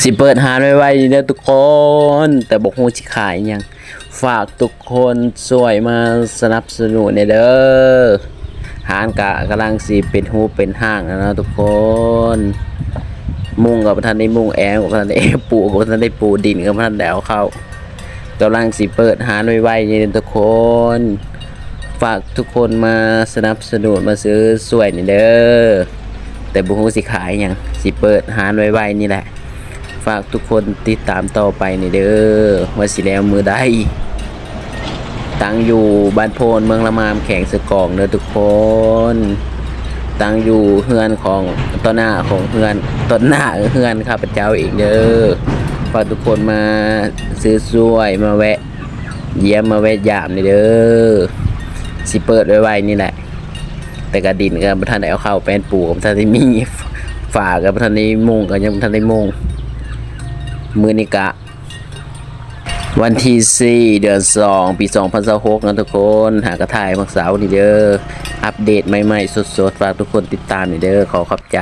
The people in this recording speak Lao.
ຊິເປີດຮ້ານໄວໆນີ້ເດີທຸກຄົນ ແຕ່ບໍ່ຮູ້ຊິຂາຍຫຍັງ. ຝາກທຸກຄົນຊ່ວຍມາສະໜັບສະໜູນແດ່ເດີ. ຮ້ານກະກຳລັງຊິເປັນຮູບເປັນຮ່າງແລ້ວເນາະທຸກຄົນ. ມຸງກໍບໍ່ທັນໄດ້ມຸງ, ແອກໍບໍ່ທັນໄດ້ແອ, ປູກໍບໍ່ທັນໄດ້ປູ, ດິນກໍບໍ່ທັນໄດ້ເອົາເຂົ້າ. ກຳລັງຊິເປີດຮ້ານໄວໆນີ້ເດີທຸກຄົນ. ຝາກທຸກຄົນມາສະໜັບສະໜູນ, ມາຊື້ຊ່ວຍນີ້ເດີ. ແຕ່ບໍ່ຮູ້ຊິຂາຍຫຍັງ, ຊິເປີດຮ້ານໄວໆນີ້ແຫຼະ. ຝາກທຸກຄົນຕິດຕາມຕໍ່ໄປນີ້ເດີ ວ່າຊິແລ້ວມື້ໃດ. ຕັ້ງຢູ່ບ້ານໂພນ ເມືອງລະມາມ ແຂວງເຊກອງເດີທຸກຄົນ. ຕັ້ງຢູ່ເຮືອນຂອງ ຕໍ່ໜ້າຂອງເຮືອນ ຕໍ່ໜ້າເຮືອນຂ້າພະເຈົ້າເອງເດີ. ຝາກທຸກຄົນມາຊື້ຊ່ວຍ ມາແວະຢ້ຽມ ມາແວະຢາມນີ້ເດີ. ຊິເປີດໄວໆນີ້ແຫຼະ. ແຕ່ກະດິນກໍບໍ່ທັນໄດ້ເອົາເຂົ້າ, ແປ້ນປູກໍບໍ່ທັນໄດ້ມີ, ຝາກໍບໍ່ທັນໄດ້ມຸງ, ກໍຍັງບໍ່ທັນໄດ້ມຸງ. ມື້ນີ້ກະວັນທີສີ່ ເດືອນສອງ ປີສອງພັນຊາວຫົກເນາະທຸກຄົນ. ຫາກະຖ່າຍມື້ເຊົ້ານີ້ເດີ. ອັບເດດໃໝ່ໆສົດໆ. ຝາກທຸກຄົນຕິດຕາມນີ້ເດີ. ຂໍຂອບໃຈ.